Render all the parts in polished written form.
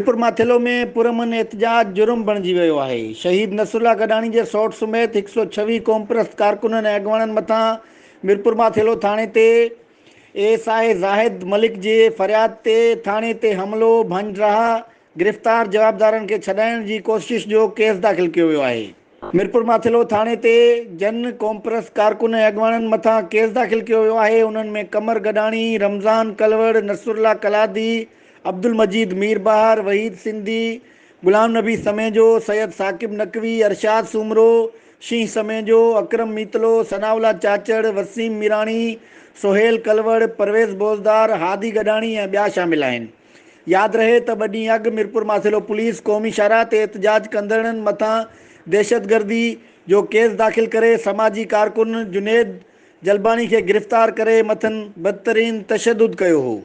ميرپورماٿيلو ۾ پرامن احتجاج جرم بڻجي ويو آهي، شهيد نصرالله گڏاڻي جي سئوٽ سميت 126 قومپرست ڪارڪنن ۽ اڳواڻن مٿان ميرپورماٿيلو ٿاڻي تي اي ايس I زاهد ملڪ جي فرياد تي ٿاڻي تي حملو، ڀڃ ڊاهه، گرفتار جوابدارن کي ڇڏائڻ جي ڪوشش جو ڪيس داخل ڪيو ويو آهي. ميرپورماٿيلو ٿاڻي تي جن قومپرست ڪارڪن ۽ اڳواڻن مٿان ڪيس داخل ڪيو ويو آهي انهن ۾ قمر گڏاڻي، رمضان ڪلوڙ، نصرالله ڪلادي، عبدالمجيد ميربحر، وحيد سنڌي، غلام نبي سميجو، سيد ثاقب نقوي، ارشاد سومرو، شينهن سميجو، اڪرم ميتلو، ثناء الله چاچڙ، وسيم ميراڻي، سهيل ڪلوڙ، پرويز بوزدار، هادي گڏاڻي ۽ ٻيا شامل آهن. ياد رهي ته ٻه ڏينهن اڳ ميرپورماٿيلو پوليس قومي شاهراهه تي احتجاج ڪندڙن مٿان دهشتگردي جو ڪيس داخل ڪري سماجي ڪارڪن جنيد جلباڻي کي گرفتار ڪري مٿن بدترين تشدد ڪيو هو.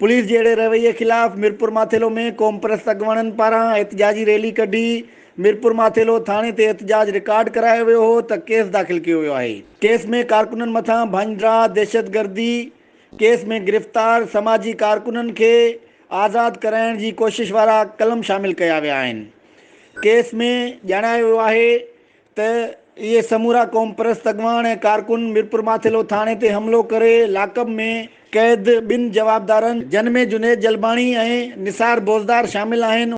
پوليس جي اهڙي رويي خلاف ميرپورماٿيلو ۾ قومپرست اڳواڻن پاران احتجاجي ريلي ڪڍي ميرپورماٿيلو ٿاڻي تي احتجاج رڪارڊ ڪرايو ويو هو ته ڪيس داخل ڪيو ويو آهي. ڪيس ۾ ڪارڪنن مٿان ڀڃ ڊاهه، دهشتگردي ڪيس ۾ گرفتار سماجي ڪارڪنن کي آزاد ڪرائڻ جي ڪوشش وارا قلم شامل ڪيا ويا آهن. ڪيس ۾ ڄاڻايو ويو آهي ته اهي سمورا قومپرست اڳواڻ ۽ ڪارڪن ميرپورماٿيلو ٿاڻي تي حملو ڪري لاڪ اپ ۾ قيد ٻن جوابدارن جن ۾ جنيد جلباڻي ۽ نثار بوزدار شامل آهن.